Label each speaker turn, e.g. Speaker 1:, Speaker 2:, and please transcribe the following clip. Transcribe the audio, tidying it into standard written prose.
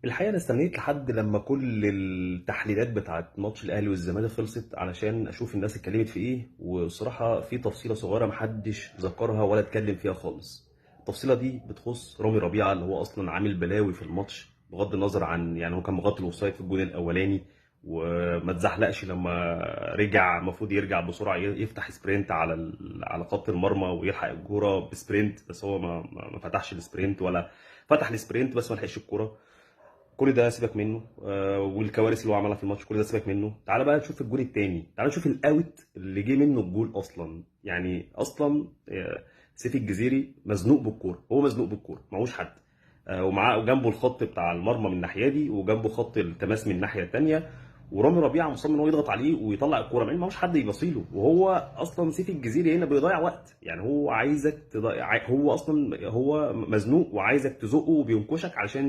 Speaker 1: الحقيقة انا استنيت لحد لما كل التحليلات بتاعت ماتش الاهلي والزمالك خلصت علشان اشوف الناس اتكلمت في ايه، والصراحة في تفصيله صغيرة محدش ذكرها ولا اتكلم فيها خالص. التفصيله دي بتخص رامي ربيعة اللي هو اصلا عامل بلاوي في الماتش، بغض النظر عن يعني هو كان مغطي ال offside في الجون الاولاني وما اتزحلقش لما رجع، المفروض يرجع بسرعة يفتح sprint على خط المرمى ويلحق الكورة ب sprint، بس هو ما فتحش ال sprint ولا فتح ال sprint بس ما لحقش الكورة. كل ده سيبك منه، والكوارث اللي هو عملها في الماتش كل ده سيبك منه. تعال بقى نشوف الجول الثاني، تعال نشوف ال out اللي جه منه الجول اصلا. يعني اصلا سيف الجزيري مزنوق بالكورة، هو مزنوق بالكورة معهوش حد، ومعاه وجنبه الخط بتاع المرمى من الناحية دي وجنبه خط التماس من الناحية الثانية، ورامي ربيعة مصمم ان هو يضغط عليه ويطلع الكورة مع ان معهوش حد يبصيله، وهو اصلا سيف الجزيري هنا بيضيع وقت. يعني هو عايزك تضيع، هو اصلا هو مزنوق وعايزك تزقه وبينكشك علشان